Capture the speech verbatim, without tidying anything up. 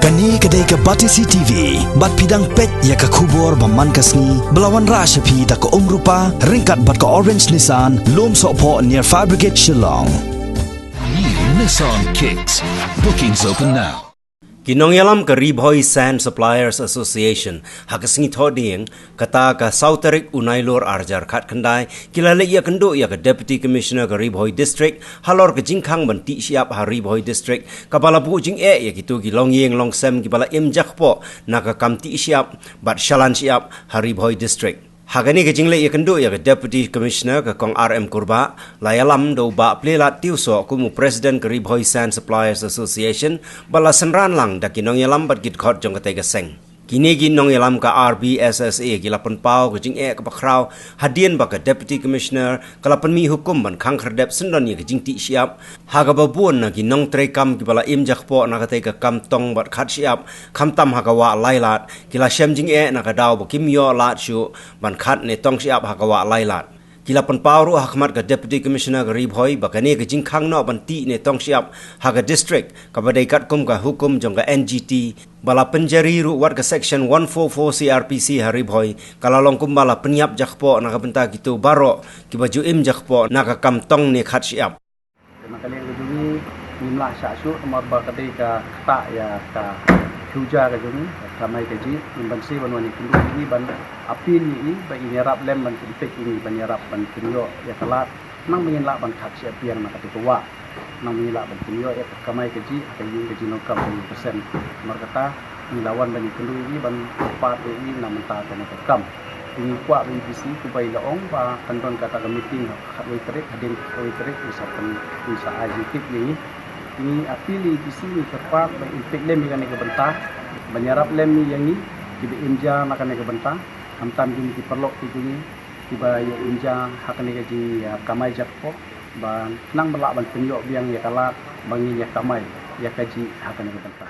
Kane ka dei ka Batesi T V, bad phi dang peit ïa ka khubor ba man ka sngi, ba la wanrah sha phi da ka Umrupa, ryngkat bad ka Orange Nissan, Lumsohphoh near Fire Brigade Shillong. New Nissan Kicks. Bookings open now. Ki nongïalam ka Ri Bhoi Sand Suppliers Association, ha ka sngi Thohdieng, kata ka saw tarik u Nailur arhajar khatkhyndai, ki la leit ïakynduh ïa ka Deputy Commissioner ka Ri Bhoi District, halor ka jingkhang ban tih shyiap ha Ri Bhoi District, kaba la buh jingeh ïa kito ki longïing longsem kiba la im jakpoh na ka kam tih shyiap bad shalan shyiap ha Ri Bhoi District. Ha kane ka jingleit ïakynduh ïa ka Deputy Commissioner ka Kong R M Kurbah, la ïalam da u Bah Plielad Tiewsoh kum u President ka Ri Bhoi Sand Suppliers Association, ba la synran lang da ki nongïalam bad ki dkhot jong katei ka seng. Kine ki nongïalam ka R B S S A ki la pynpaw ka jingeh kaba khraw, hadien ba ka Deputy Commissioner ka la pynmih hukum ban khang khyrdep syndon ïa ka jingtih shyiap ha kaba bun na ki nongtrei kam kiba la im jakpoh na katei ka kam tong bad khat shyiap, khamtam ha ka wah Lailad, ki la shem jingeh na ka daw ba kim ïoh lad shuh ban khat ne tong shyiap ha ka wah Lailad. Ki la pynpaw ruh ha khmat ka Deputy Commissioner ka Ri Bhoi ba kane ka jingkhang noh ban tih ne tong shyiap ha ka district, kaba dei katkum ka hukum jong ka N G T, ba la pynjari ruh wat ka Section one four four C R P C ha Ri Bhoi, ka la long kumba la pynïap jakpoh na ka bynta kito baroh kiba ju im jakpoh na ka kam tong ne khat shyiap. Na ka liang ka jong ngi, ngim lah shah shuh namar ba ka dei ka ktah ïa ka future ka jong ngi, ka kamai kajih, ngin banse ban wan ïakynduh ïa i, ban appeal ïa i ba in ïarap lem ban pynpeit ïa ngi, ban ïarap ban pynïoh ïa ka lad, nang ba ngin lah ban khat shyiap biang na katei ka wah, nang ba ngin lah ban pynïoh ïa ka kamai kajih ha ka ïing ka jingdonkam ka ïing ka sem. Namar kata, ngi la wan ban ïakynduh ïa i ban kyrpad ïa i na mynta kane ka kam. Te ngi kwah ba E D C kumba i la ong ba kan don kata ka meeting ha ka khatwei tarik, hadien ka khatwei tarik ngi sa pyn, ngi sa ai jingtip ïa ngi. Te ngi appeal ïa E D C, ngi kyrpad ba in peit lem ïa kane ka bynta, ban ïarap lem ïa ngi kiba im ja na kane ka bynta, khamtam kine ki paralok ki jong ngi kiba ïa im ja ha kane ka jing, ïa, kamai jakpoh, ba nang ba lah ban pynïoh biang ïa ka lad ba ngin ïa kamai ïa kajih ha kane ka bynta.